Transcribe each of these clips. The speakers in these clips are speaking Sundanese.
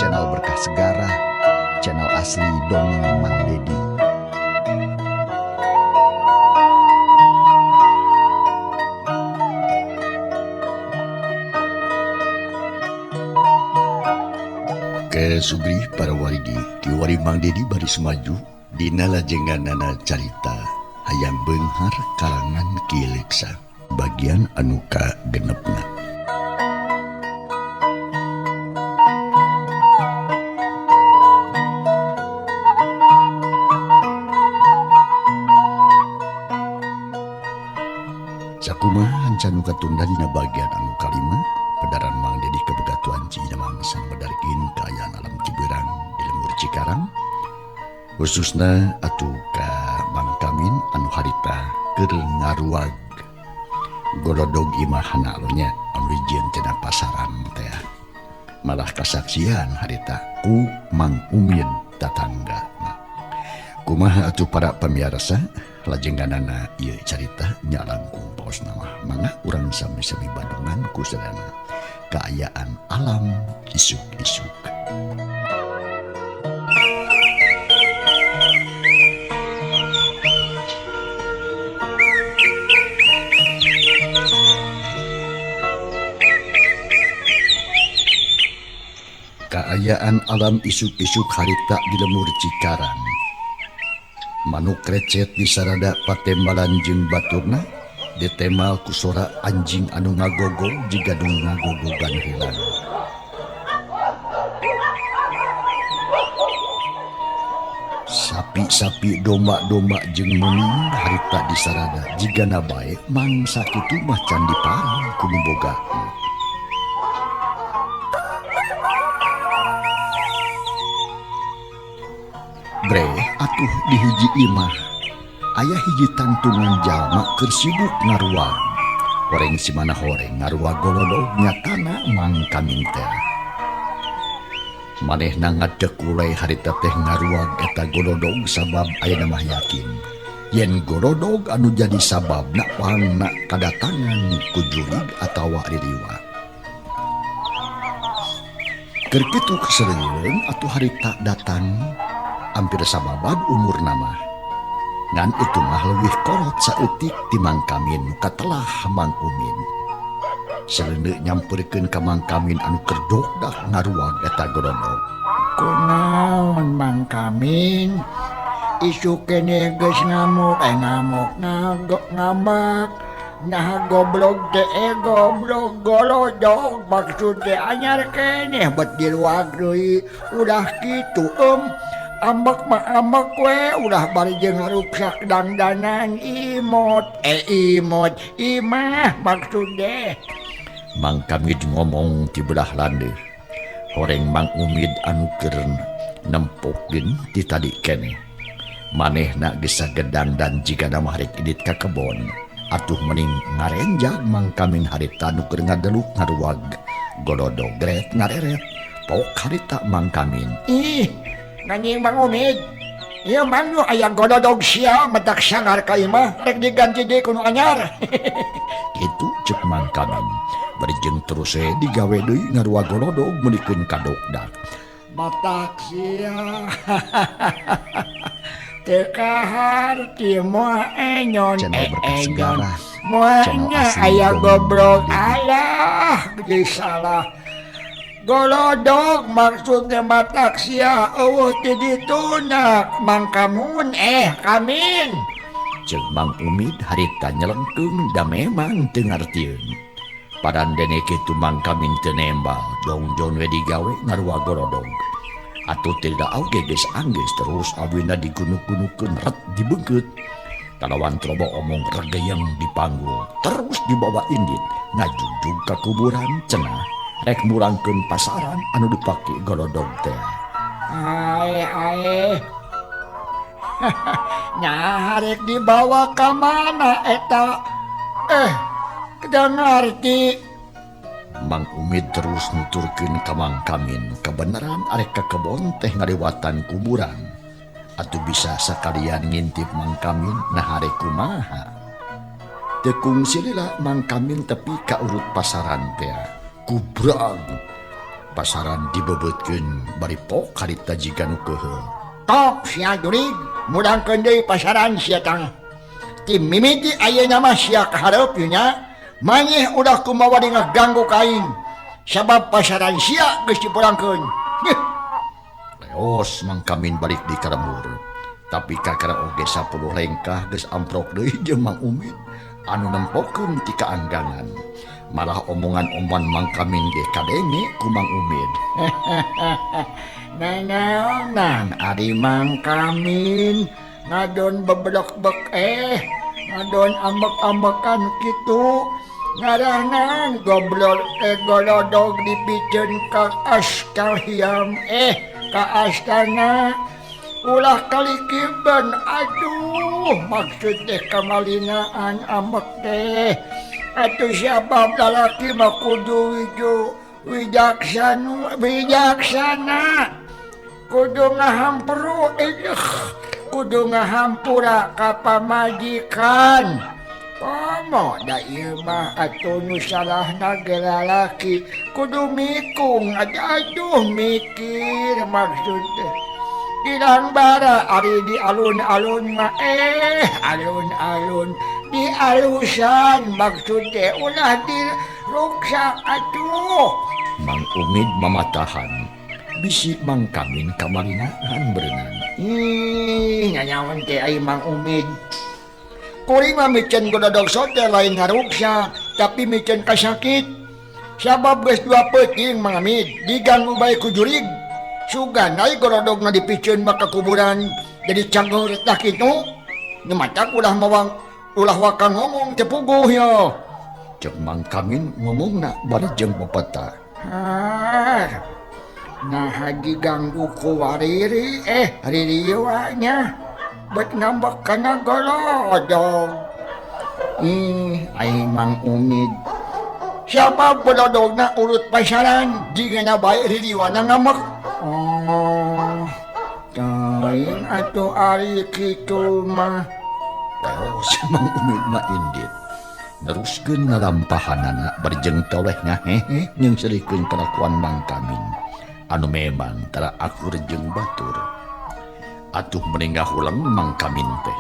Channel Berkah Segara, channel asli Dongeng Mang Dedi. Ke Sugri para wargi, kiwari Mang Dedi baris maju dina lajenganana carita hayam beunghar karangan Ki Leksa bagian anu kagenepna. Sakumaha hanca nu katunda dina bagian anu kalima, pedaran Mang Dedi kebegatuan Cina mangsa medarkin kaayaan alam Ciberang di lembur Cikarang, khususna atuh ka Mang Kamin anu harita keur ngaruag golodog imahna nya anu dijieun tina pasaran teh. Malah kasaksian harita ku Mang Umid tatangga. Kumaha atuh para pamiarsa lajenganana ieu carita nya langkung paos nama mangga urang sami-sami bandungan ku sadayana kaayaan alam isuk-isuk. Kaayaan alam isuk-isuk harita di lemur Cikarang. Manuk recet di sarada patembalan jeung baturna ditemal ku sora anjing anu ngagogog jiga nu ngagogogan hilang. Sapi-sapi domba-domba jeung mening harita di sarada jigana bae mangsa kitu mah can diparang ku nu boga. Bre atuh di hiji imah aya hiji tangtungan jalma keur sibuk ngaruag. Horeng si mana horeng ngaruag golodog nyatana Mang Kamin teh. Manehna ngadeg ulai harita teh ngaruag eta golodog sabab ayeuna mah yakin yen golodog anu jadi sababna pangna kadatangan ku jurig atawa ririwa. Keur kitu kaseureureun atuh harita datang hampir sababad umur nama. Ngan itu mah leuwih kolot saeutik ti Mang Kamin nu katelah Mang Umin. Seleuneu nyamperkeun ka Mang Kamin anu keur dogdah ngaruag eta golodog. Kunaon Mang Kamin? Isuk keneh geus ngamuk, ngamuk ngagok ngambak. Nah goblok teh goblok golodog maksud teh anyar keneh bet diluag deui. Ulah kitu ambek mah ambek we ulah bari jeung ngaruksak dangdanan imot imot imah maksud deh. Mang Kamid ngomong ti belah landeuh. Horeng Mang Umid anu keur nempokeun ti tadi keneh. Manehna geus sagedang dan jigana mah rek indit ka kebon. Atuh mending ngarenjag Mang Kamin harita nu keur ngadeluk ngaruag golodog gret ngareret pok harita Mang Kamin. Ih, nanying Mang Umid, ieu mang nu aya golodog sia matak sangar ka imah rek diganti deui ku nu anyar. Kitu ceuk Mang Kamin. Bari jeung terus we digawe deui ngaruag golodog meulikeun ka dokdak. Matak sia. Teu kaharti moal enyon Channel Berkah enyon. Segara, Moal channel nya asli aya Dongeng goblok Mang Dedi. alah geus salah. Golodog maksudnya matak sia eueuh ti dituna Mang Kamun Kamin. Ceuk Mang Umid harita nyelengkeung da memang teu ngartieun. Padandene kitu Mang Kamin teu nembal, jongjon we digawe ngaruag golodog. Atuh tidak oge geus anggeus terus awina digunuk-gunukeun ret dibeungkeut. Kalawan trobo omong regeyeng dipanggul, terus dibawa indit ngajujug ka kuburan cenah rek murangkeun pasaran anu dipake golodog teh. Ae ae. Nya rek dibawa ka mana eta? Teu ngarti. Mang Umid terus nuturkeun ka Mang Kamin kebenaran arek ka kebon teh ngaliwatan kuburan. Atuh bisa sakalian ngintip Mang Kamin nah arek kumaha. Teu kungsi lila Mang Kamin tepi ka urut pasaran teh. Kubrag. Pasaran dibebetkeun bari pok harita jiga nu keuheul. Tok sia jurig mudangkeun deui pasaran sia tang. Ti mimiti ayeuna mah sia kahareup ieu nya. Maneh ulah kumawa ngaganggu ka aing. Sabab pasaran sia geus dipulangkeun. Leos Mang Kamin balik di ka lembur. Tapi kakara oge 10 lengkah geus amprok deui jeung Mang Umid anu nempokeun ti kaanggangan. Malah omongan-omongan Mang Kamin ge kadenge ku Mang Umid. Nanaonan ari Mang Kamin ngadon beblok-bek ngadon ambek-ambekan kitu ngarangan goblok golodog dipiceun ka astahiam ka astana ulah kalikiban aduh maksud teh kamalinaan ambek teh atuh siapa lalaki mah kudu wijaksana kudu ngahampuru kudu ngahampura ka pamajikan komo da ieu mah atuh nu salahna ge lalaki kudu mikung aduh mikir maksud teh ilang bara ari di alun-alun mah alun-alun di alusan maksud teh ulah diruksak atuh. Mang Umid mamatahan bisi Mang Kamin kamalinaan berenang. Ih nyanyawan teh ai Mang Umid kuring mah miceun gododog sote lain ngaruksak tapi miceun kasakit sabab geus dua peuting Mang Umid diganggu bae ku jurig. Sugan ai gorodogna dipiceun mah ka kuburan jadi cangeur tah kitu nyematak ulah mawang ulah wakang ngomong teu puguh yo. Ceuk Mang Kamin ngomongna bari jeung pepeta. Nah diganggu ku wariri ririwa nya bet ngambek kana golodog. Ai Mang Umid siapa golodogna urut pasaran jigana bae ririwana ngambek. Oh, teuing atuh ari kitu mah. Terus Mang Umid mah indit neruskeun ngalampahanana bari jeung toleh ngahehe jeung serikeun kalakuan Mang Kamin anu memang tara akur jeung batur. Atuh meningah ulang Mang Kamin teh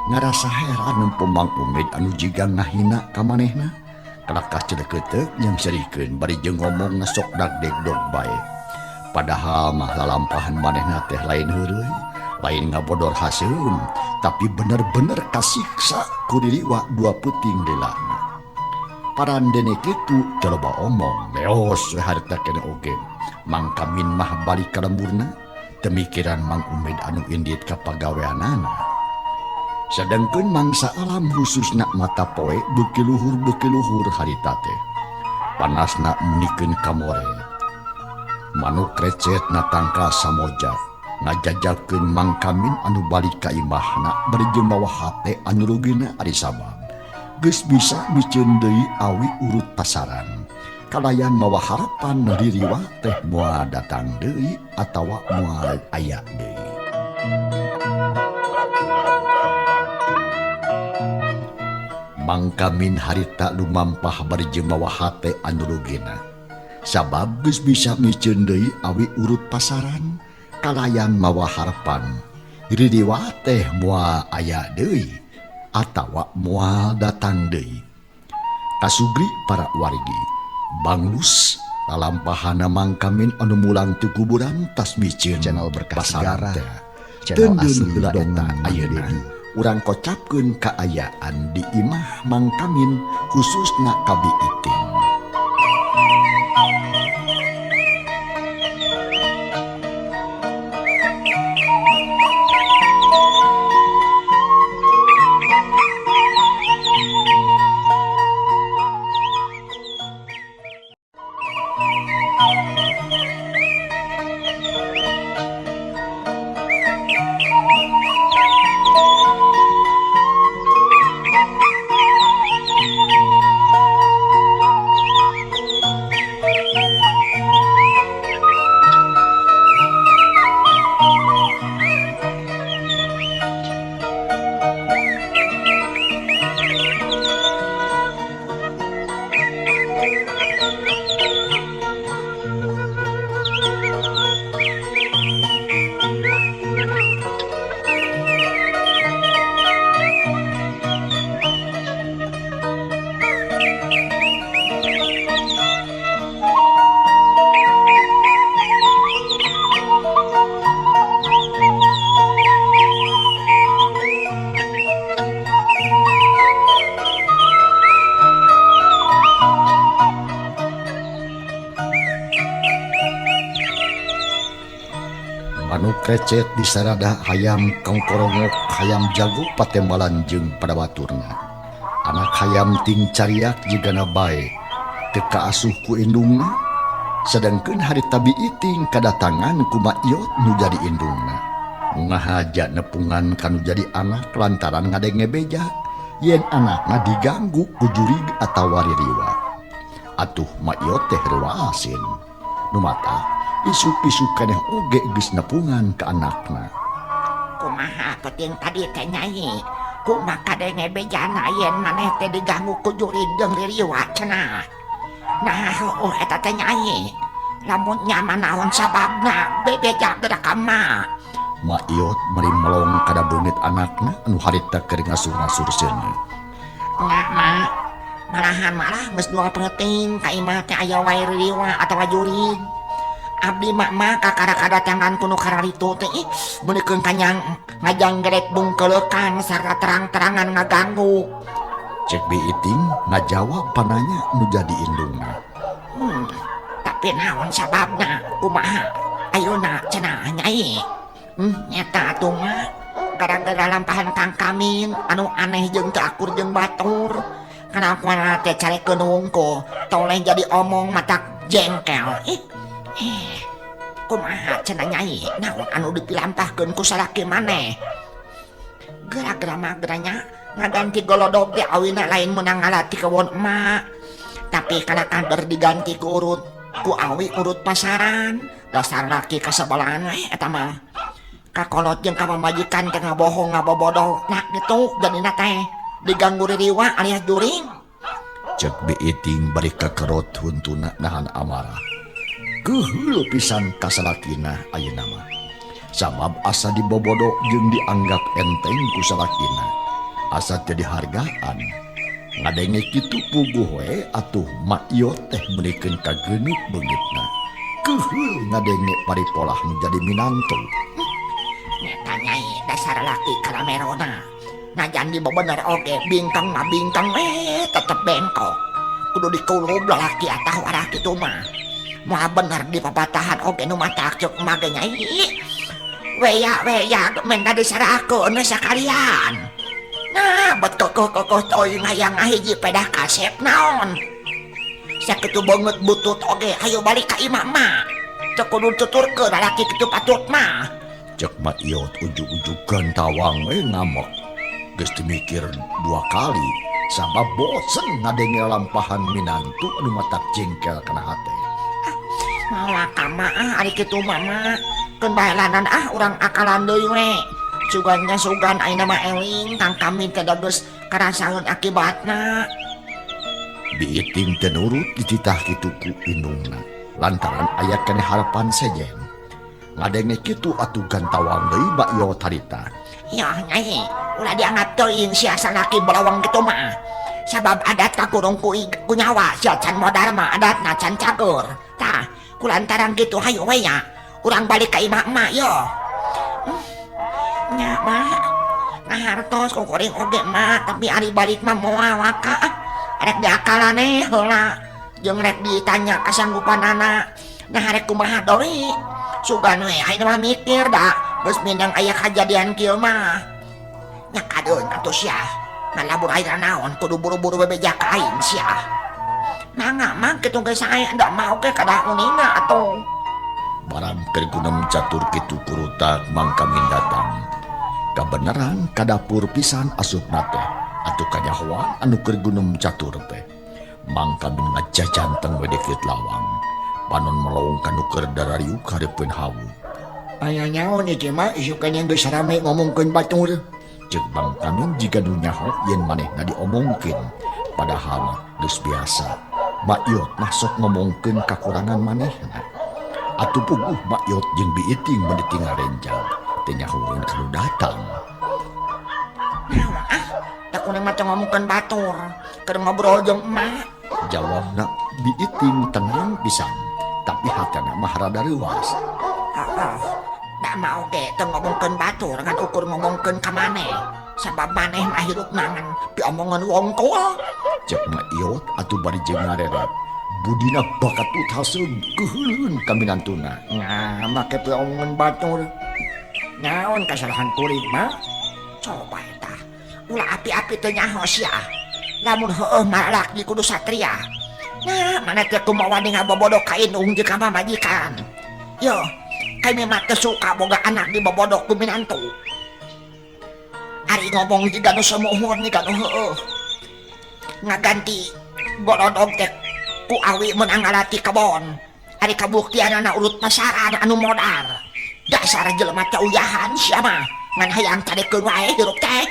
ngarasa heran nempo Mang Umid anu jiga ngahina ka manehna kalakah celeketeuk jeung serikeun bari jeung ngomong sok dagdegdog bae. Padahal mah lalampahan manehna teh lain heureuy, lain ngabodor haseum, tapi bener-bener kasiksa ku diriwa dua puting lelana. Parandene kitu coba omong, leos we harita kene oge. Mang Kamin mah balik ka lemburna, temikiran Mang Umid anu indit ka pagaweanana. Sedengkeun mangsa alam khususna mata poe beuki luhur harita teh. Panasna munikeun kamore. Manuk recet na tangka samoja ngajajakeun Mang Kamin anu balik ka imahna bari jeung mawa hate anu rugina ari sabab geus bisa miceun deui awi urut pasaran kalayan mawa harapan ririwa teh moal datang deui atawa moal aya deui. Mang Kamin harita lumampah bari jeung mawa hate anu rugina sabab geus bisa miceun deui awi urut pasaran kalayan mawa harapan ririwa teh moal aya deui atawa moal datang deui. Kasugri para wargi banglus lalampahana Mang Kamin anu mulang ti kuburan tas miceun channel berkah pasaran segara teh. Channel Tendun asli heula eta dongan ayeuna Dedi. Urang kocapkeun kaayaan di imah Mang Kamin khususna ka Bi Iting. Manuk recet disarada hayam kongkorongok hayam jago patembalan jeung pada baturna. Anak hayam ting cariak jigana bae teu kaasuh ku indungna, sedangkeun harita Bi Iting kadatangan ku Mak Iyot nu jadi indungna. Ngahaja nepungan kanu jadi anak lantaran ngadenge beja yen anakna diganggu ku jurig atawa ririwa. Atuh Mak Iyot teh reuasin. Nu mata isuk-isuk keneh oge geus nepungan ka anakna. Kumaha penting tadi teh Nyai? Kumaha kadenge bejana yen maneh teh diganggu ku jurig jeung ririwa cenah. Nah, oh eta teh Nyai. Lamun nyaman naon sababna bebeja geura ka emak. Mak Iyot meri melong kada beungeut anakna anu harita keur ngasur-ngasur seuneu. Nya mak, malahan malah geus dua penting ka imah teh aya wae ririwa atawa jurig. Abdi mak mah kakara kadatangan kuno kararitu teh ih meunikeun kanyang ngajanggerek bungkeleukan sarta terang-terangan ngaganggu. Cek Bi Iting ngajawab pananya nu jadi indungna. Tapi naon sababna kumaha ayeuna cenah Nyai? Nyata atuh mah gara-gara lampahan Kang Kamin anu aneh jeung teu akur jeung batur. Kalakuanna teh carekeun wungkul toleh jadi omong matak jengkel. Ih, kumaha cenah Nyai naon anu dipilampahkeun ku salaki maneh? Geura-geura mah geranya ngaganti golodog teh awina lain meunang ngalati kewon emak. Tapi kana kader diganti ku urut ku awi urut pasaran. Dasar laki kasebelahan we eta mah. Kakolot jeung ka pamajikan teh ngabohong ngabobodoh. Nah gitu jadina teh diganggu ririwa alias juring. Cek Bi Iting bari kakerot huntuna nahan amarah. Keheul pisan ka salakina ayeuna mah. Sabab asa dibobodo jeung dianggap enteng ku salakina. Asa teu dihargaan. Ngadenge kitu puguh we atuh Mak Iyot teh meunikeun kageuneup beungeutna. Keheul ngadenge paripolah nu jadi minantu. Nyata Nyai dasar laki kalamerona. Najan dibebener oge bingkang mah bingkang tetep bengkok. Kudu dikulub lalaki atah warah kitu mah. Moal bener di papatahan oge nu matak ceuk emak ge Nyai. Weya weya menta disarakeun we sakalian. Nah, bet kokoh-kokoh teuing hayang ngahiji pedah kasep naon. Sakitu beungeut butut oge hayu balik ka imah mah. Teu kudu tuturkeun lalaki kitu patut mah. Cek Mak Iyot ujug-ujug gantawang we ngamuk. Geus dimikir dua kali sabab bosen ngadenge lampahan minantu anu matak jengkel kana hate. Malah ka mah ah ari kitu mah mah. Keun bae lanan ah urang akalan deui we. Sugan nya sugan ayeuna mah eling Kang Kamin teh geus karasaeun akibatna. Bi Iting teu nurut dititah kitu ku indungna lantaran aya keneh harapan sejen. Ngadenge kitu atuh gantawang deui Mak Iyot harita. Ya Nyai, ulah dianggap teuing sia salaki bolowong kitu mah. Sabab adat kakurung ku nyawa sia can modar mah adatna can cager. Tah, kulantaran kitu hayu we nya. Urang balik ka imah emak yo. Nya mah ngahartos ku kuring oge mah, tapi ari balik mah moal waka. Rek diakalan heula jeung rek ditanya kasanggupanana. Nah rek kumaha deui? Sugan we ayeuna mah mikir da geus mindang aya kajadian kieu mah. Nya kadeun atuh sia. Ngalabur air naon kudu buru-buru bebeja ka aing sia. Mangga mah kitu geus sae da mau ge kada uninga atuh. Barang keur gunem catur kitu kurutak Mang Kamin datang. Kabeneran ka dapur pisan asupna teh. Atuh kanyahoan anu keur gunem catur teh. Mang Kamin ngajajanteng we deukeut lawang. Panon melong ka nu keur darariuk hareupeun hawu. Aya nyaon ieu mah isukan yang geus rame ngomongkeun batur. Ceuk Mang Kamin jiga nu nyaho yen manehna diomongkeun. Padahal mah geus biasa. Mak Iyot mah sok ngomongkeun kakurangan manehna. Atuh puguh Mak Iyot jeung Bi Iting meuni tinggal renjang. Teu nyahoeun ka nu datang. Naon ah, da kuring mah teu ngomongkeun batur, keur ngobrol jeung emak. Jawabna Bi Iting tenang pisan, tapi hatena mah rada reuas. Heeh. Da mah oge teu ngomongkeun batur ngan ukur ngomongkeun ka maneh. Sabab maneh mah hirupna ngan piomongan wongkul. Ceuk Mak Iyot atuh bari jeung ngareret. Budina bakatut haseum keuheuleun ka minantuna. Nah, make omongan batur. Naon kasalahan kuring mah? Coba eta. Ulah api-api teu nyaho sia. Lamun heueuh malalaki kudu satria. Nah, mana teh kumaha wani ngabobodo ka indung jeung ka pamajikan. Yo, kami mah teu suka boga anak dibobodo ku minantu. Ari ngomong jiga nu sumuhun jiga nu heueuh. Ngaganti golodog teh ku awi meunang ngalati kebon. Ari kabuktianana urut pasaran anu modar. Dasar jelema teh uyahan sia mah. Ngan hayang tadekeun wae hirup teh.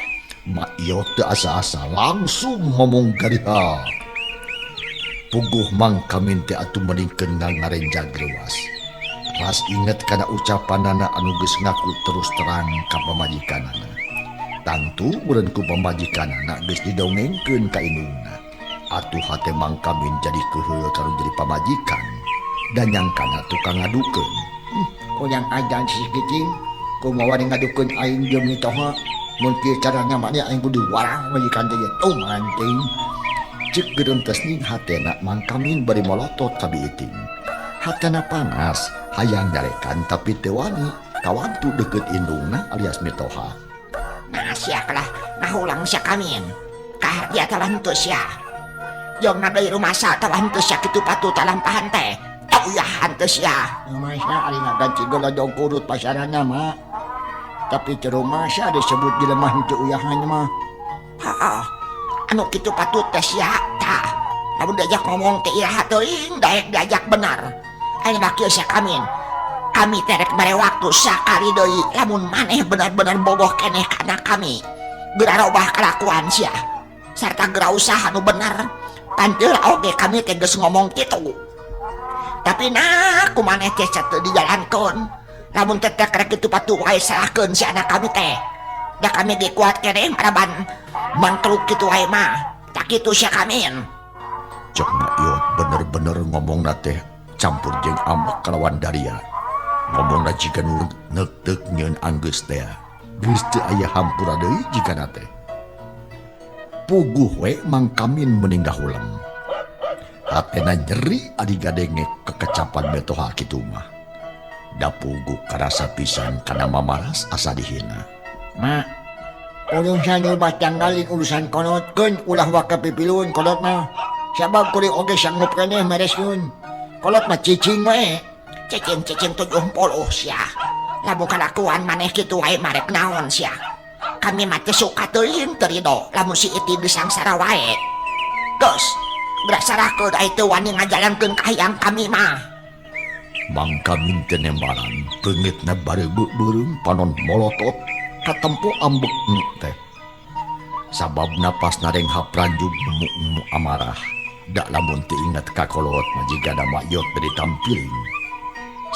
Mak Iyot teu asa-asa langsung ngomong kadiha. Puguh Mang Kamin teh atuh mendingkeun ngarenjag leuwas. Ras inget kana ucapanana anu geus ngaku terus terang ka pamajikanana. Tangtu meureun ku pamajikanana geus didongengkeun ka indungna. Atuh hate Mang Kamin jadi keuheul kanu jadi pamajikan. Dan nyangkana tukang ngadukeun. Kurang ajar si Kiting, kumaha wani ngadukeun aing jeung mitoha. Mun kieu carana mah aing kudu warang majikan teh tuman teuing. Cek gerentes ning hatena Mang Kamin bari molotot ka Biiting. Hatena panas, hayang nyarekan tapi teu wani, kawantu deukeut indungna alias mitoha. Nah sia kalah ngahulang sia Kamin. Kahartia talah henteu sia. Jeung ngadeui rumasa talah henteu sia kitu patut talampahan teh. Tauyahan teu sia. Rumasa ari ngaganti golodog kurut pasarana mah. Tapi teu rumasa disebut jelema henteu uyahan mah. Heeh. Anu kitu patut teh sia tah. Lamun diajak ngomong teh iraha teuing daek diajak bener. Ayeuna mah kieu sia Kamin. Kami teh rek mere waktu sakali deui lamun maneh bener-bener bogoh keneh kana kami. Geura robah kalakuan sia. Sarta geura usaha nu bener. Panteul oge kami teh geus ngomong kitu. Tapi nah ku maneh teh teu dijalankeun. Lamun teh rek kitu patuh wae salahkeun si anak kami teh. Da kami ge kuat keneh maraban mangkluk kitu wae mah. Tak kitu sia Kamin. Cek Mak Iyot bener-bener ngomongna teh campur jeung ambek kalawan daria. Ngomongna jiga nu neukteuk nyeun anggeus teh. Geus teu aya hampura deui jigana teh. Puguh we Mang Kamin mending dahuleng. Hatena nyeri adi gadenge kekecapan mitoha kitu mah. Da puguh karasa pisan kana mamaras asa dihina. Ma, urusan ubah tanggalin urusan kolot keun ulah waka pipiluun kolot mah. Sabab kuring oge sanggup keneh mereskeun. Kolot mah cicing we. Cicing-cicing 70 sia. Lamun kalakuan maneh kitu wae marek naon sia. Kami mah teu suka teuing teu rido lamun si Iti disangsara wae. Geus, geura sarahkeun ai teu wani ngajalankeun kahayang kami mah. Mang Kamin teh nembaran beungeutna bareubeuh beureum panon molotot katempo ambek teh. Sababna pas narenghap ranjug nemu-nemu amarah. Dak lamun teu inget ka kolot majigana Mak Yot beri tampiling.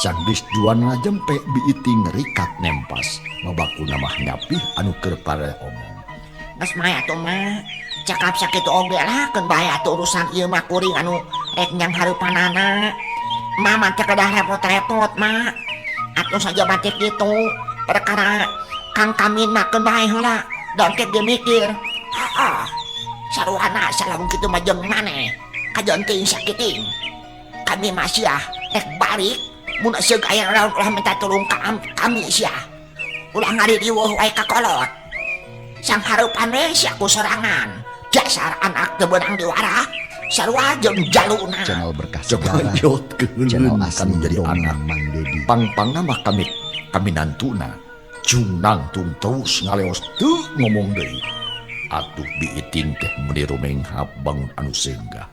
Sanggeus juana jempe Biiting rikat nempas mabakuna mah nyapih anu keur pare omong. Geus mah atuh mah cakap sakitu oge lah keun bae atuh urusan ieu mah kuring anu rek nyang hareupanana. Mama teh kedah repot-repot mah. Atuh saja batik gitu perkara Kang Kamin mah keun bae heula. Da engke ge mikir. Heeh. Saruana salamun kitu mah jeung maneh. Kajeun teuing sakiting. Kami mah sia rek balik mun seug aya naon ulah minta tulung ka kami sia. Ulah ngaririweuh wae ka kolot. Sang hareupan we sia ku sorangan. Dasar anak teu beunang diwarah. Sarua jeung jaluna. Channel berkah Coba sejarah. yot keuleun Channel asli kanu jadi dongeng anak. Mang Dedi. Pangpangna mah kami nantuna. Junang tung terus ngaleos teu ngomong deui. Atuh Biiting teh meuni rumenghap bangun anu senggah.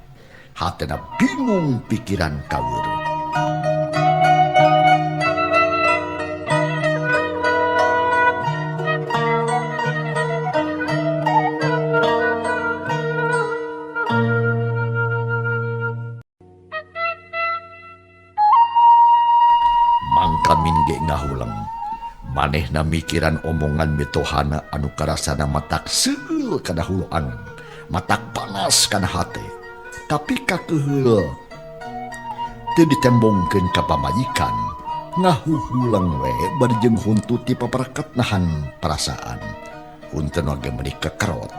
Hatena bingung pikiran kaweur. Mang Kamin ge ngahuleng. Manehna mikiran omongan mitohana anu karasana matak seueul kana hulu angen, matak panas kana hate. Tapi kakeuheul teu ditembongkeun ka pamajikan, ngahuhuleng we bari jeung huntu ti papereket nahan perasaan. Hunteun oge meuni kekerot.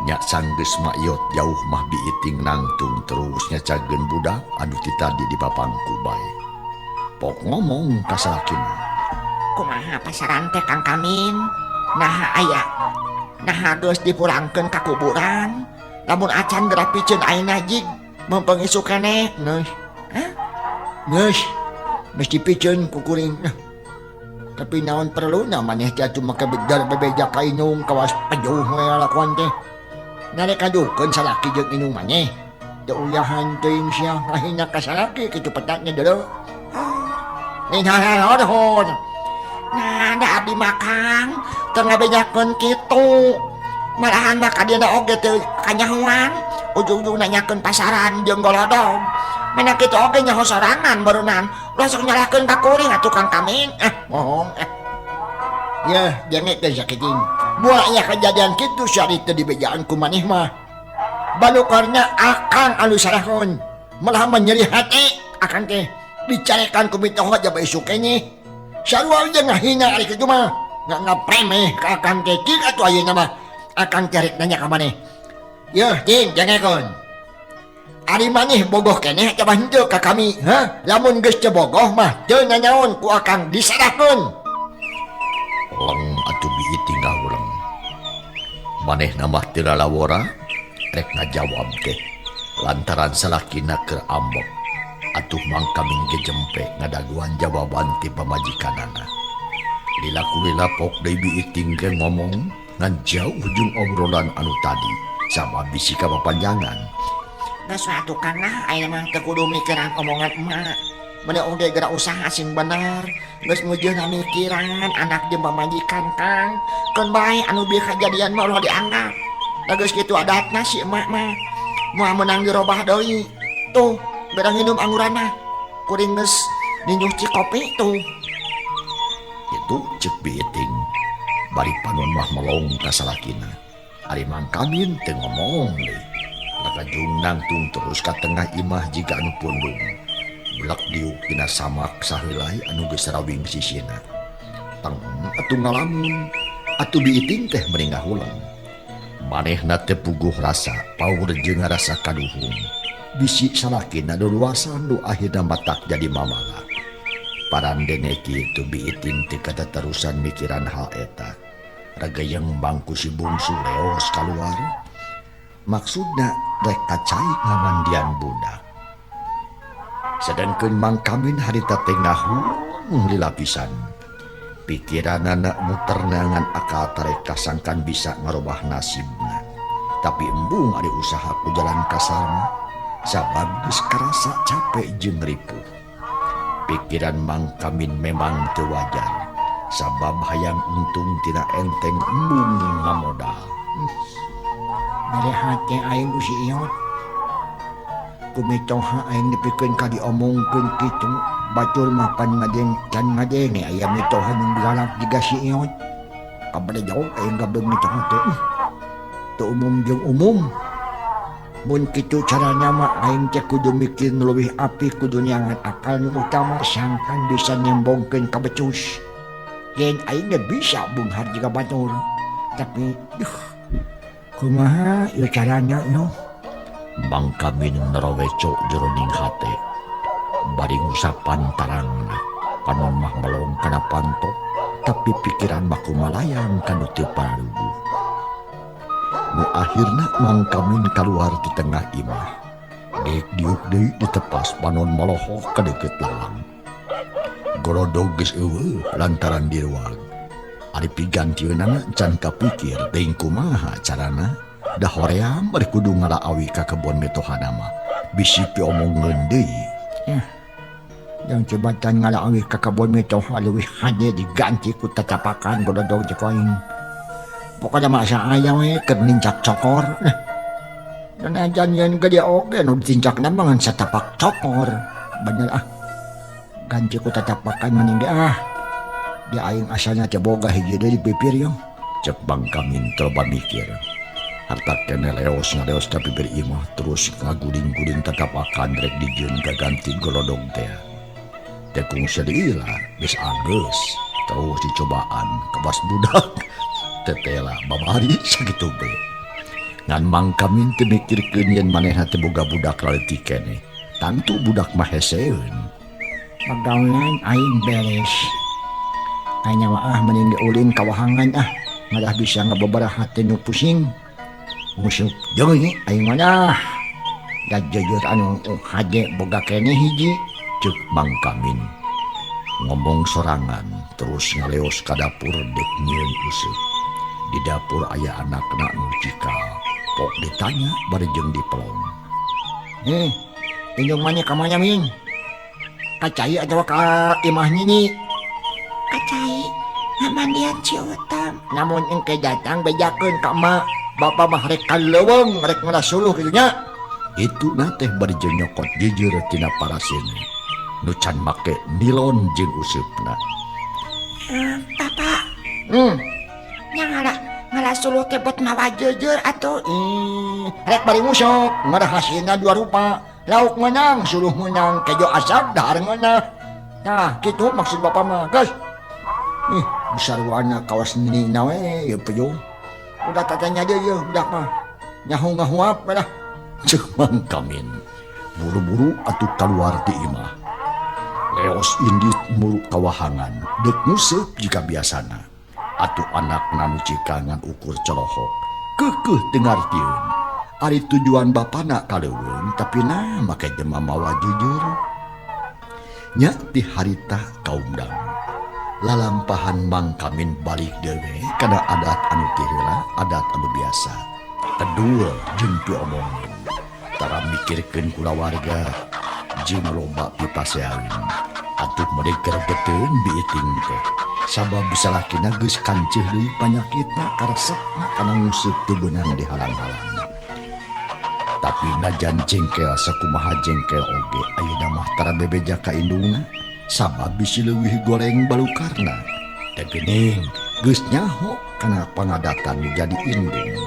Nya sanggeus mayot jauh mah biiting nangtung terus nyacageun budak anu ti tadi dipapangku bae. Pok ngomong ka salakina. Kumaha pasaran teh Kang Kamin? Naha aya naha geus dipulangkeun ka kuburan. Lamun acan geura piceun ayeuna jig meumpeng isuk keneh. Geus. Hah? Geus. Geus dipiceun ku kuring. Tapi naon perluna maneh teh atuh make bejar bebeja ka indung kawas pejuh we lakuan teh. Narek kadukeun salaki jeung indung maneh. Teu uyahan teuing sia ngahina ka salaki kitu petaknya deuleu. Nih hor. Nah, da abdi mah Kang teu ngabejakeun kitu. Malahan mah ka dieuna oge teu kanyahoan, ujung-ujung nanyakeun pasaran jeung golodog. Mana kitu oge nyaho sorangan barunan. Ulah sok nyalahkeun ka kuring atuh Kang Kamin. Ah, bohong. Ah. Yeuh, dengekeun sakiting. Moal aya kejadian kitu sari teu dibejaan ku maneh mah. Balukarna akang anu salahkeun. Malah nyeri hati akang teh dicarekan ku mitoha jaba isuk keneh. Sarua jeung ngahina ari kitu mah. Ngapremeh ka akang teh cik atuh ayeuna mah. Akang teh rek nanya ka maneh. Yeuh, ting dengekeun. Ari maneh bogoh keneh coba henteu ka kami, ha? Lamun geus teu bogoh mah teu nanyaon ku akang disalahkeun. Leng atuh biiting ngahuleng. Manehna mah teu lalawora rek ngajawab teh lantaran salakina keur ambek. Atuh Mang Kamin ge jempe ngadaguan jawaban ti pamajikanana. Lila kulila pok deui biiting ge ngomong ngan jauh jeung obrolan anu tadi sama bisi kapapanjangan. Geus atuh Kang lah ayeuna mah teu kudu mikiran omongan emak. Mene oge geura usaha sing bener. Geus ngujeuna mikiran anak jeung pamajikan Kang. Keun bae anu bieu kajadian mah ulah dianggap. Da geus kitu adatna si emak mah. Moal meunang dirobah deui. Tuh, geura nginum angguranna. Kuring geus ninyuh cikopi tuh. Itu ceuk biiting. Bari panon mah melong ka salakina. Ari Mang Kamin teu ngomong deui. Lakajung nangtung terus ka tengah imah jiga anu pundung. Belak diuk dina samak saheulai anu geus rawing sisina. Teng atuh ngalamun, atuh biiting teh meni ngahuleng. Manehna teu puguh rasa, paur jeung ngarasa kaduhung. Bisi salakina luluasan nu akhirna matak jadi mamala. Parandene kitu biiting teu kataterusan mikiran hal eta. Ragayeng bangku si bungsu leos kaluar. Maksudna rek kacai ngamandian budak. Sedangkeun Mang Kamin harita teh ngahuleng lila pisan. Pikiranana muter neangan akal tarek kasangkan bisa ngarobah nasibna. Tapi embung ari usaha ku jalan kasar mah sabab geus karasa capek jeung ripuh. Pikiran Mang Kamin memang teu wajar sabab hayang untung tina enteng embung ngamodal. Mere hate aing ku si Iyot. Ku mitoha aing dipikeun ka diomongkeun kitu, batur mah pan ngadeng can ngadenge aya mitoha nu galak jiga si Iyot. Kabade jauh aing gabeung mitoha teh. Teu umum jeung umum. Mun kitu carana mah aing teh kudu mikir nu leuwih apik, kudu neangan akal nu utama sangkan bisa nembongkeun ka becus. Yen aing ge bisa beunghar jiga batur. Tapi duh, kumaha ieu carana no? Mang Kamin naraweco jroning hate. Bari ngusapan tarangna, panon mah melong kana panto, tapi pikiran mah kumalayang kanu teu pararuguh. Nu akhirna Mang Kamin kaluar di tengah imah. Dek diuk deui ditepas panon malohoh ka deukeut lawang. Golodog geus eueuh lantaran diruag. Ari pigantieunana can kapikir teuing kumaha carana. Da hoream bari kudu ngalaawi ka kebon mitohana mah. Bisi piomongeun deui. Yang jembatan ngalaawi ka kebon mitoha leuwih hade diganti ku tatapakan golodog teh ku aing. Pokona mah asa aya we keur nincak cokor. Dan ajan yen gede oge nu ditincakna mah ngan satapak cokor. Bener ah. Ganti ku tatapakan mending ge ah. Di aing asalna teh boga hiji deui di pipir yo. Cek Bang Kamin coba mikir. Harta kene leos ngaleos ka pipir imah terus ngaguling-guling tatapakan rek dijieun kaganti golodog teh. Teh kungsi lila geus anggeus terus dicobaan kebas budak. Tetela babari sakitu be. Ngan Mang Kamin teu mikirkeun yen manehna teh boga budak laletik keneh. Tangtu budak mah heseun. Pagawean aing beres. Aing nyawa ah mending ulin ka wahangan ah. Malah bisa ngababaraha teh nu pusing. Nguseup deui aing mah dah. Da jujur anu hade boga keneh hiji. Ceuk Mang Kamin. Ngomong sorangan terus ngaleos ka dapur dek nyieun useup. Di dapur aya anakna nu cikal. Pok ditanya bari jeung dipelong. Indung maneh ka mana Min? Ka cai atawa ka imah nini? Ka cai ngamandian si Utam. Namun engke datang bejakeun ka emak. Bapa mah rek ka leuweung rek ngarasuluh kitu nya. Itu na teh bari jeung nyokot jujur tina parasina. Nu can make nilon jeung useupna. Papa. Nya ngarasuluh teh bet mawa jujur atuh. Rek bari ngusok, ngarah hasilna dua rupa. Lauk menang, suluh menang, kejo asap dahar ngeunah. Nah, kitu maksud bapa mah, geus. Ih, sarwana kawas nina we ieu pejo. Udah tatanya deui ieu budak mah. Nyaho ngahuap lah. Ceuk Mang Kamin. Buru-buru atuh kaluar ti imah. Leos indit muru kawahangan, deuk nguseup jika biasana. Atuh anakna nu cikangan ukur colohok. Keukeuh teu ngartieun. Ari tujuan bapana ka leuweung tapi nah make jelema mawa jujur. Nya ti harita kaum dang. Lalampahan Mang Kamin balik deui kana adat anu ti heula, adat anu biasa. Tedul jeung piomongin. Tara mikirkeun kulawarga jeung loba pipasean. Atuh meuni gregeteun biiting teh. Sabab salakina geus kanceuh deui panyakitna karesepna kana nguseup teu beunang dihalang-halang. Tapi najan jengkel sakumaha jengkel oge ayeuna mah tara bebeja ka indungna sabab bisi leuwih goreng balukarna. Da geuning geus nyaho kana pangadatan nu jadi indung.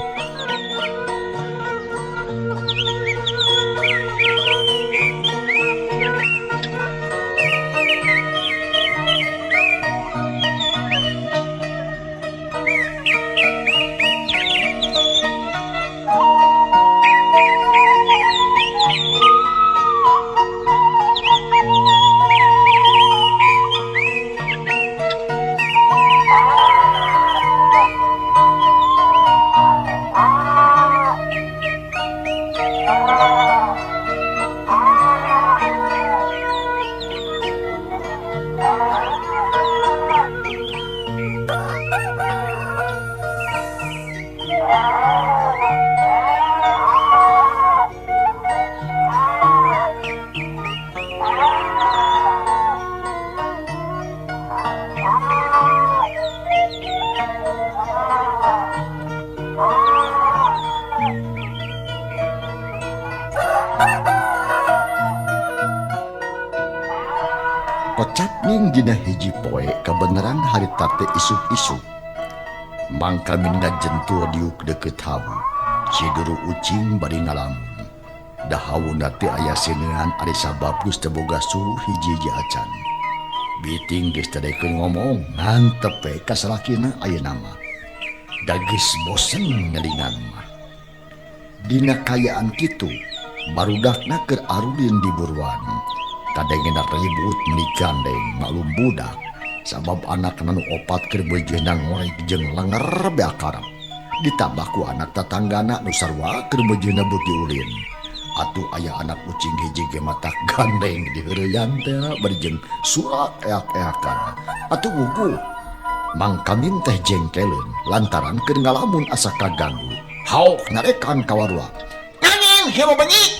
Kocapning dina hiji poe kebenaran harita teh isuk-isuk. Mang Kamin ngajentul diuk deukeut hawu. Si guru ucing bari ngalamun. Da hawuna teh aya seunean ari sabab geus teu boga suluh hiji-hiji acan. Biting geus teu daekeun ngomong ngantep we ka salakina ayeuna mah. Da geus bosen ngelingan mah. Dina kayaan kitu barudakna keur arulin di buruan. Kadengena ribut meuni gandeng maklum budak sabab anakna nu opat keur beujeuhna ngorek jeung lenger beakarep. Ditambah ku anak tatanggana nu sarua keur beujeuhna beuki ulin. Atuh aya anak ucing hiji ge matak gandeng diheureyan teh bari jeung surak eak-eakan. Atuh wuku Mang Kamin teh jengkeleun lantaran keur ngalamun asa kaganggu. Haok narekan ka warua. Angin sia bengi.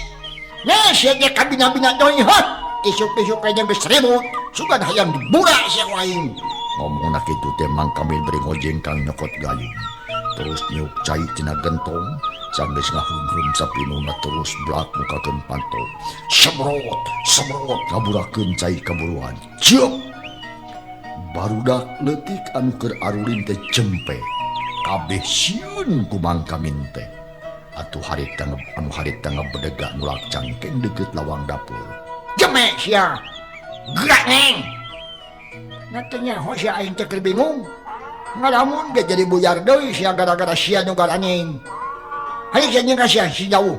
Nah sia ge kabina-bina deui heuh. Isuk-isuk aja geus ribut, sugan hayang dibura sia ku aing. Ngomongna kitu teh Mang Kamin bari ngojengkang nyokot gayung. Terus niuk cai tina gentong, sanggeus ngahungheum sapinuna terus blak mukakeun panto. Semrot, semrot ngaburakeun cai kaburuan. Ciuk! Barudak leutik anu keur arulin teh jempe. Kabeh sieun ku Mang Kamin teh. Atuh harita anu harita ngabedega nulak cangkeng deukeut lawang dapur. Jeme sia. Gerak neng. Natanya ho sia aing teh keur bingung. Ngalamun ge jadi buyar deui sia gara-gara sia nu garaneng. Hayu sia jeung ka sia si jauh.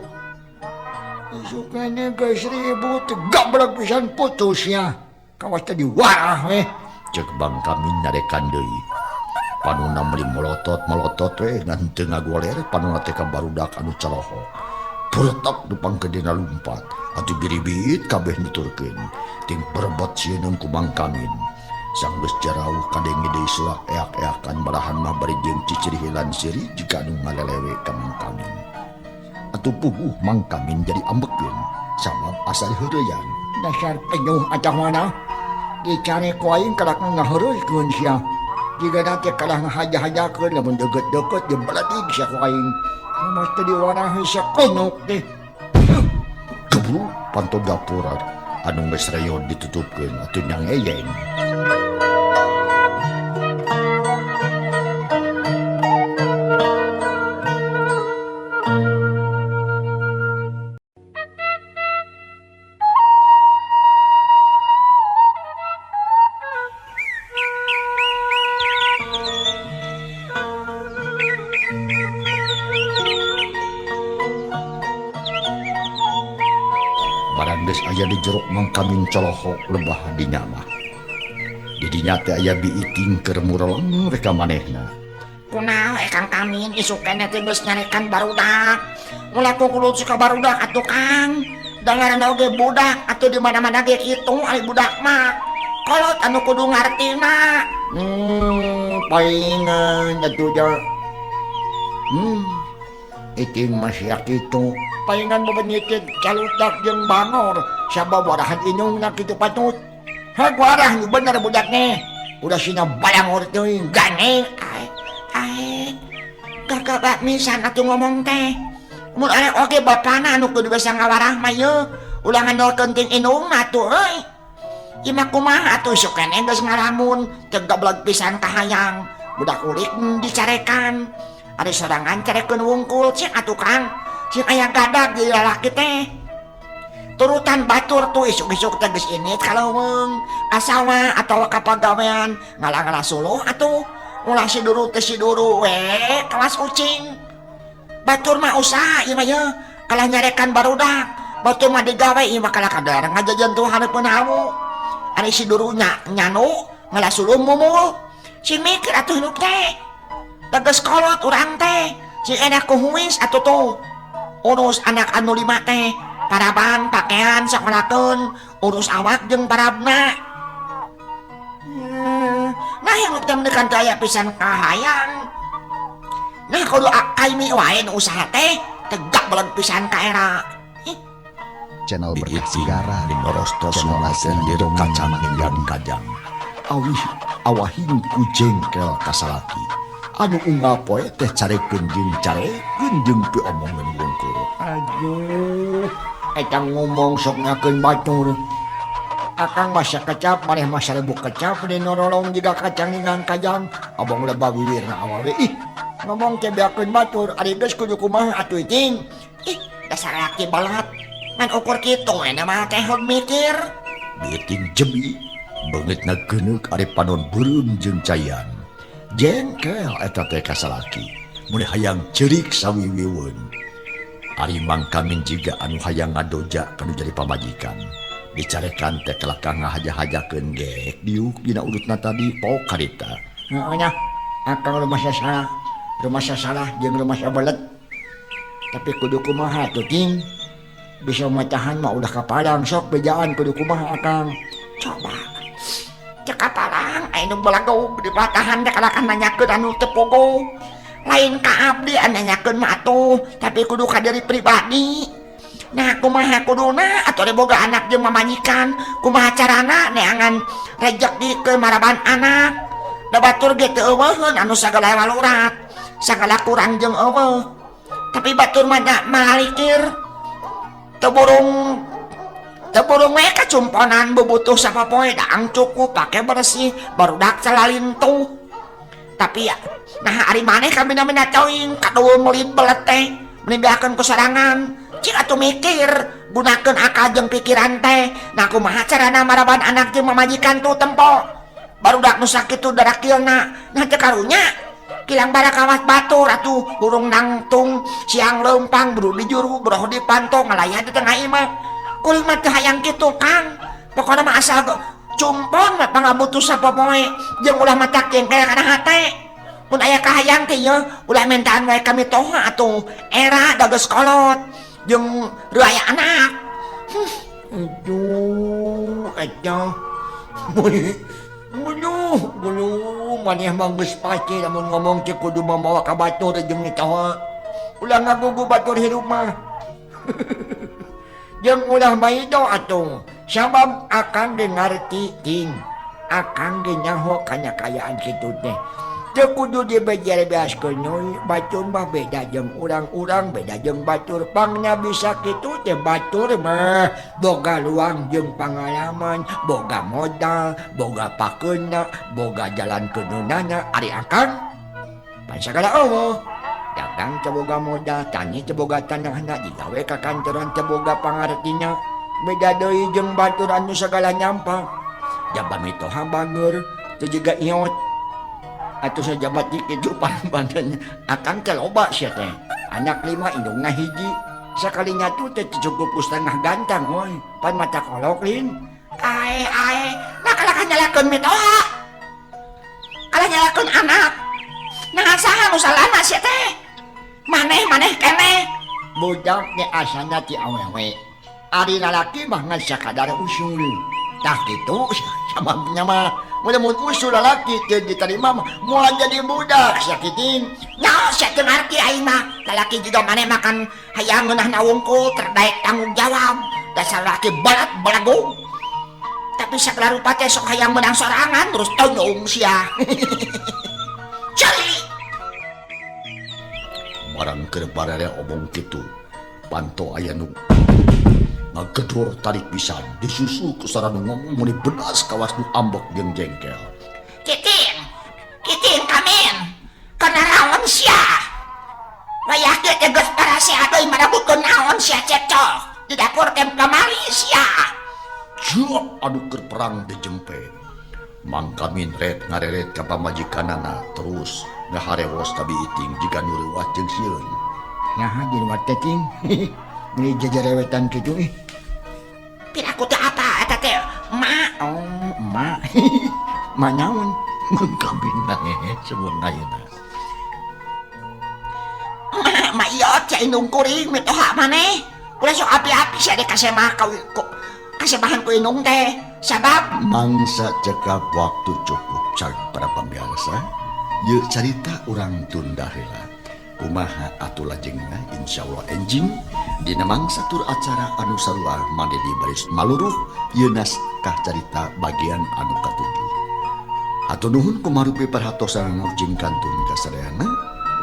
Isuk keneh geus ribut gablek pisan putus sia. Kawas teh diwarah we. Cek Bang Kamin nyarekan deui. Panuna meuli melotot-melotot we ngan teu ngagoler panuna teh ka barudak anu caloho. Puretak dupang gedena lumpat atuh biribit kabeh nuturkeun ting berebot sieun ku Mang Kamin. Sanggeus jarauh kadenge deui sulak eak-eakan barahan mah bari jeung cicirihilan seuri jiga anu ngalelewe ka Mang Kamin. Atuh puguh Mang Kamin jadi ambekeun sabab asa heureuyan. Dasar penyuh atah mana dicare ku aing kalak ngaheureuykeun sia. Jiga teh kalah ngahaja-hajakeun lamun deukeut-deukeut jeung beledig sia ku aing. Mas teh diwarahi sakonok teh. Gebru panto dapur anu geus reyon ditutupkeun atuh nyangeyeng. Aya di jeruk Mang Kamin colohok lebah dinya mah. Di dinya teh aya biiting keur mureleng rek ka manehna. Kunaon Kang Kamin isuk keneh teh geus nyarekan barudak. Ulah ku kudu suka barudak atuh Kang. Da ngaranna oge budak atuh di mana-mana ge kitu ari budak mah. Kolot anu kudu ngartina. Palingan atuh da. Iting masih kitu. Palingan bebenyikeun calutak jeung bangor sabab warahan inungna kitu patut. Hak warah nu bener budak teh. Udah sina balangor teuing gandeng. Ai ai gagah misan atuh ngomong teh. Mun arek oge bapana anu kudu bisa ngawarah mah yeuh. Ulah ngandalkeun ting inungna atuh euy. Ieu mah kumaha atuh sok keneh geus ngalamun teu gableg pisan kahayang. Budak ulik dicarekan. Ari sorangan carekeun wungkul cing atuh Kang. Sing aya gadag di lalaki teh. Turutan batur tuh isuk-isuk teh geus init ka leuweung, ka sawah atawa ka pagawean, ngala-ngala suluh atuh. Ulah si duru teh si duru we kawas ucing. Batur mah usaha ieu mah yeuh, kalah nyarekan barudak. Batur mah digawe ieu mah kalah kadar ngajajan tuh hareupeun hawu. Ari si duru nyanu ngala suluh mumul. Sing mikir atuh hirup teh. Tegas kolot urang teh, sing enak ku huis atuh tuh. Urus anak anu lima teh, paraban pakaian sakolakeun, urus awak jeung parabna. Nah hirup teh meuni teu aya pisan kahayang. Nah kudu kaimi wae nu usaha teh, tegak beleg pisan ka era. Channel berkah segara dinorostos lendir kacang yang kajang. Awih awahing ku jengkel kasalaki. Anu unggal poe teh carekeun jeung carekeun jeung piomongeun wungkul. Aduh, eta ngomong sok ngakeun batur. Akang masa kecap, maneh masa rebuk kecap di norolong jiga kacang ngan kajang. Abang lebah wiwirna awawe. Ih, ngomong teh beakeun batur, ari geus kudu kumaha atuh cing. Ih, dasar laki balat. Ngan ukur kitu we mah teh heug mikir. Bieuting jebi, beungeutna geuneuk ari panon beureum jeung cayan. Jengkel eta teh kasalaki, mun hayang ceurik sawiwiweun. Ari Mang Kamin jiga anu hayang ngadoja kanu jadi pamajikan. Dicarekan teh kelakah ngahaja-hajakeun gek diuk dina urutna tadi pok karita. Heeh nya, akang rumasa salah, rumasa salah jeung rumasa belet. Tapi kudu kumaha tuh cing? Bisa matahan mah udah kapadang sok bejaan kudu kumaha akang. Coba. Cek kapalang aya nu balagog di patahan teh kalakan nanyakeun anu teu pogo. Lain ka abdi anu nanyakeun mah atuh, tapi kudu ka diri pribadi. Nah kumaha kuduna atuh boga anak jeung mamajikan, kumaha carana neangan rejeki ke maraban anak. Da batur ge teu eueuheun anu sagala walurat, sagala kurang jeung eueuh. Tapi batur mah malalikir. Teu burung we kacumponan bubutuh sapopoe daang cukup pake bersih barudak salalintuh. Tapi ya, nah ari maneh kabina-bina teuing kaduul meuli belet teh meuni beakeun ku sorangan. Cik atuh mikir gunakeun akal jeung pikiran teh. Nah kumaha carana maraban anak jeung mamajikan tuh tempo. Barudak nu sakitu darakilna. Nah teu karunya. Kilang bara kawas batur atuh hurung nangtung siang leumpang buru di juru beroh di panto ngalayah di tengah imah. Kuring mah teu hayang kitu Kang. Pokona mah asal cumpon mah pangabutuh sapopoe jeung ulah matak jengkel kana hate. Mun aya kahayang teh yeuh ulah mentaan wae kami toha atuh era da geus kolot jeung reu aya anak. Aduh, eta. Buluh, buluh, maneh mah geus pasti lamun ngomong teh kudu mamawa ka batur jeung mitoha. Ulah ngagugu batur hirup mah. Jeung ulah maido atuh. Sabab akang ge ngarti ting. Akang ge nyaho kana kaayaan kitu teh. Teu kudu dibejer-beaskeun deui, batur mah beda jeung urang-urang, beda jeung batur. Pangna bisa kitu teh batur mah boga luang jeung pangalaman, boga modal, boga pakeuna, boga jalan keunana. Ari akang pan sagala eueuh. Dagang teu boga modal, tani teu boga tanahna, digawe ka kantoran teu boga pangartina. Beda deui jeung batur anu sagala nyampang. Jaba mitoha bager, teu jiga iot. Atuh sajabat kitu pan-panan akang teh loba sia teh. Anak 5 indungna hiji. Sakalinya tuh teh cukup ku setengah gantang woy. Pan mata kolok lin. Ae ae, nah kalah nyalakeun mitoha. Kalah nyalakeun anak. Nah saha nu salahna sia teh? Maneh-maneh keneh. Budak teh asana ti awewe. Ari lalaki mah ngan sakadar usul. Tah kitu sababna mah. Mun usul lalaki teu diterima mah moal jadi budak sakitin. Nyaho sia teu ngarti aing mah. Lalaki juga maneh makan hayang ngeunahna wungkul terdaek tanggung jawab. Dasar lalaki balat balagung. Tapi sagala rupa teh sok hayang meunang sorangan terus tonyong sia. Cari. Barang keur bararea omong kitu, panto aya nu ngagedor tarik pisan disusul ku sarana ngomong meuni bedas kawas nu ambek jeung jengkel. Kitin, kitin kamin, kana raon sia. Wayah ge teh geus parasea deui marebutkeun naon sia cekcok di dapur teh kamari sia. Jok anu keur perang dijempe. Mang Kamin ret ngareret ka pamajikanana terus ngaharewos ka biiting jiga nu reuat jeung sieun. Naha diluat teh ting? Meuni jajarewetan kitu ih. Piraku teh apa eta teh? Emak. Oh, emak. Emak naon? Mang Kamin nangehe sebuah ayeuna. Emak, emak ieu teh indung kuring mitoha maneh. Ulah sok api-api sia dek kasemah ka kasemahan ku indung teh. Sabab mangsa cekap waktu cukup cag para pemirsa. Yeuh carita urang tunda heula. Kumaha atuh lajengna insyaallah enjing dina mangsa tur acara anu sarua made di baris maluruh ieu naskah carita bagian anu katujuh. Hatur nuhun kumarupi perhatosan jeung kantun kasadayana.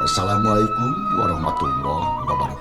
Wassalamualaikum warahmatullahi wabarakatuh.